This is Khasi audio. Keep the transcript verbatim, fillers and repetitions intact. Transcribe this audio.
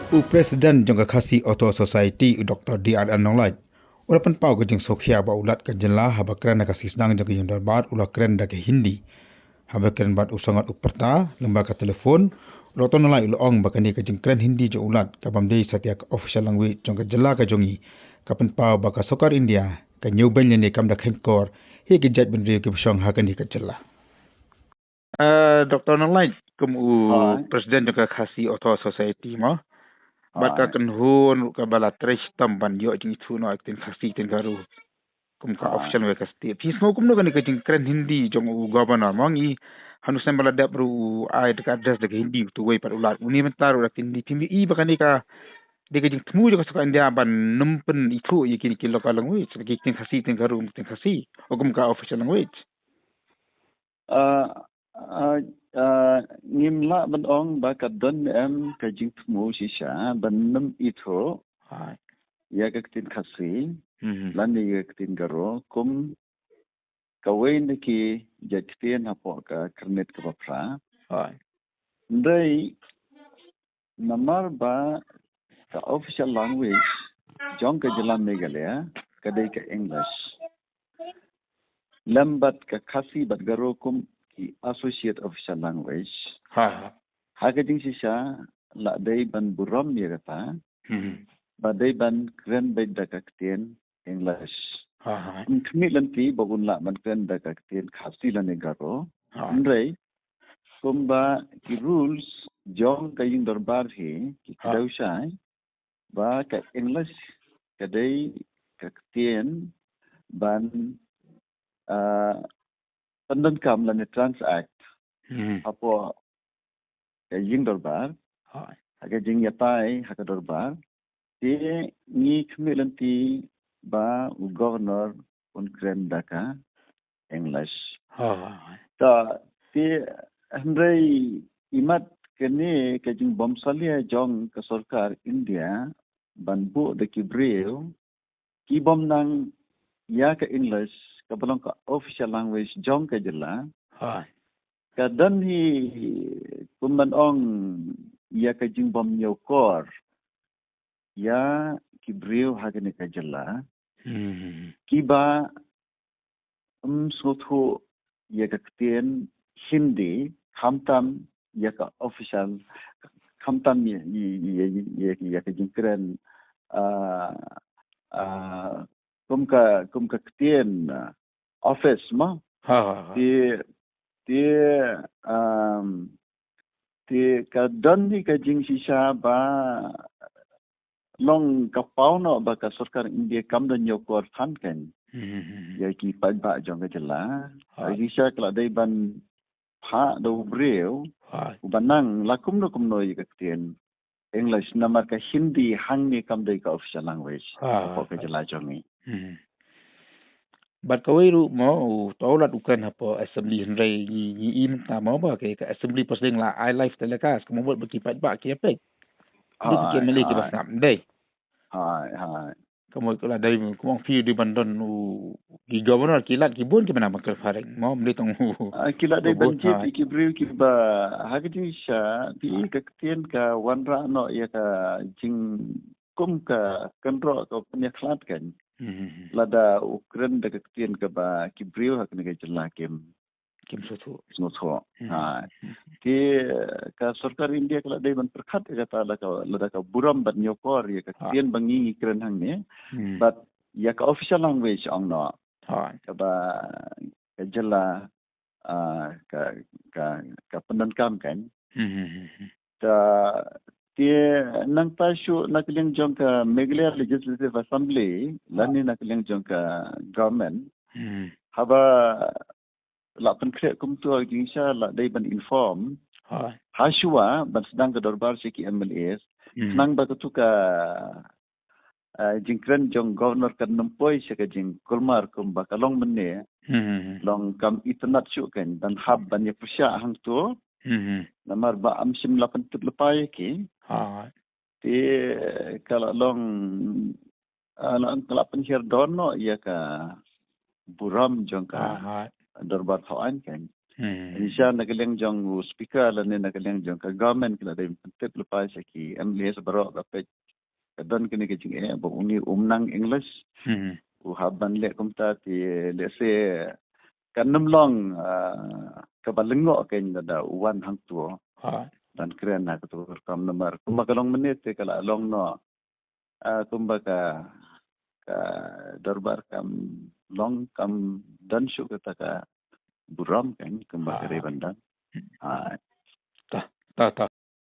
U President jong ka Khasi Author Society, u Doktor D R L Nonglait, u la pynpaw ka jingsngewkhia ba u Lat ka jylla haba kren ha ka sisnang jong ka jingdorbar u la kren da ka Hindi. Haba kren bad u Sangot u Pyrta lyngba ka telephone, u Doktor Nonglait u la ong ba kane ka jingkren Hindi jong u Lat, ka bym dei satia ka official language jong ka jylla ka jong ngi, ka pynpaw ba ka sorkar India ka ñiewbeiñ lane kam da kheiñkor ïa ki jaitbynriew kiba shong ha kane ka jylla. Uh, Doktor Nonglait, kum u President jong ka Khasi Author Society mo, bad ka kynhun ruh kaba la trei shitom ban ïoh jingithuh noh ïa ka ktien Khasi, ktien Garo kum ka official language ka state. Phi sngew kumno kane ka jingkren Hindi jong u Governor mo? Ngi hangne snem ba la dep ruh u ai da ka address da ka Hindi, utu uwei pat u Lat, une mynta ruh da ka Hindi. Phim ïohi ba kane ka dei ka jingthmu jong ka sorkar India ban nym pynithuh ïa kine ki local language, ki ktien Khasi, ktien Garo kum ktien Khasi, o kum ka official language? Ah, ah, ah, ngim lah ban ong ba ka don em ka jingthmu shisha ban nym ithuh ïa ka ktien Khasi lane ïa ka ktien Garo kum kawei na ki jait ktien hapoh ka kyrnit kaba phra. Hynrei namar ba ka official language jong ka jylla Meghalaya ka dei ka English, lem bad ka Khasi bad Garo kum ki associate official language. Ha ka jingshisha la dei ban burom ïa kata, ba dei ban kren beit da ka ktien English. Ym khmih lynti ba un lah ban kren da ka ktien Khasi lane Garo. Hynrei kumba ki rules jong ka ïing dorbar hi ki kdew shai ba ka English ka dei ka ktien ban, ah, pyndonkam lane transact hapoh ka ïing dorbar ha ka jingïatai ha ka dorbar. Te ngi khmih lynti ba u Governor un kren da ka English. Ta te hynrei imat kane ka jingbym salia jong ka sorkar India ban buh da ki briew ki bym nang ïa ka English kaba long ka official language jong ka jylla, ka don hi kum ban ong ïa ka jingbym ñiewkor ïa ki briew ha kane ka jylla kiba ym sngewthuh ïa ka ktien Hindi, khamtam ïa ka official, khamtam ïa, ïa, ïa, ïa, ïa ka jingkren, ah, ah, kum ka, kum ka ktien, ah, office mo. Te, te, um, te ka don hi ka jingshisha ba long ka paw noh ba ka sorkar India kam da ñiewkor than kein ïa ki paidbah jong ka jylla. Ka jingshisha ka la dei ban phah da u briew uba nang la kumno kumno ïa ka ktien English, namar ka Hindi hangne kam dei ka official language hapoh ka jylla jong ngi. Bad kawei ruh mo, u Tawlat u kren hapoh assembly, hynrei ngi, ngi im ta mo ba ka, ka assembly President la ai live telecast, ka mo bad ba ki paidbah ki ïa peit. Dei ki M L A kiba sngap dei. Hai, hai. Ka mo ka la dei, ka mo phi dei ban don u, ki governor ki Lat ki bun kiba nang ban kren phareng mo, ym dei tang u. Ah, ki la dei ban jied ïa ki briew kiba ha ka jingshisha phi ka ktien ka wanrah noh ïa ka jing kum ka kynroh ka pynïakhlad kein. Lada u kren da ka ktien kaba ki briew ha kane ka jylla kim, kim sngewthuh. Sngewthuh. Ha. Te ka sorkar India ka la dei ban pyrkhat ïa kata, la ka, lada ka burom bad ñiewkor ïa ka ktien ba ngi ngi kren hangne. Bad ïa ka official language ong noh kaba ka jylla, ah, ka, ka, ka pyndonkam kein. Ta te nangta shuh na ka liang jong ka Meghalaya Legislative Assembly lane na ka liang jong ka government, haba la pynkhreh kumto, ka jingshisha la dei ban inform ha shuwa ban sdang ka dorbar sha ki M L As, khnang ba katu ka, ah, jingkren jong governor kan nym poi sha ka jingkulmar kumba ka long mynne. Long kam itynnad shuh kein ban hap ban ïa pyrshah hangto. Namar ba am shym la pyntip lypa ïa ki. Te ka la long, ah, la, ka la pynhiar don noh ïa ka burom jong ka dorbar thaw aiñ kein. Hmm. Ngi sha na ka liang jong u speaker lane na ka liang jong ka government ki la dei pyntip lypa sha ki M L As baroh ka peit ka don kane ka jingeh ba une um nang English. Hmm. U hap ban leh kumta te lehse kan ym long, ah, kaba lyngngoh kein lada u wan hangto. Ha. Ban kren ha kato ka rukom namar kumba ka long mynne te ka la long noh, ah, kumba ka, ka dorbar kam long, kam don shuh kata ka burom kein kumba ka dei ban don. Ha. Ta, ta, ta.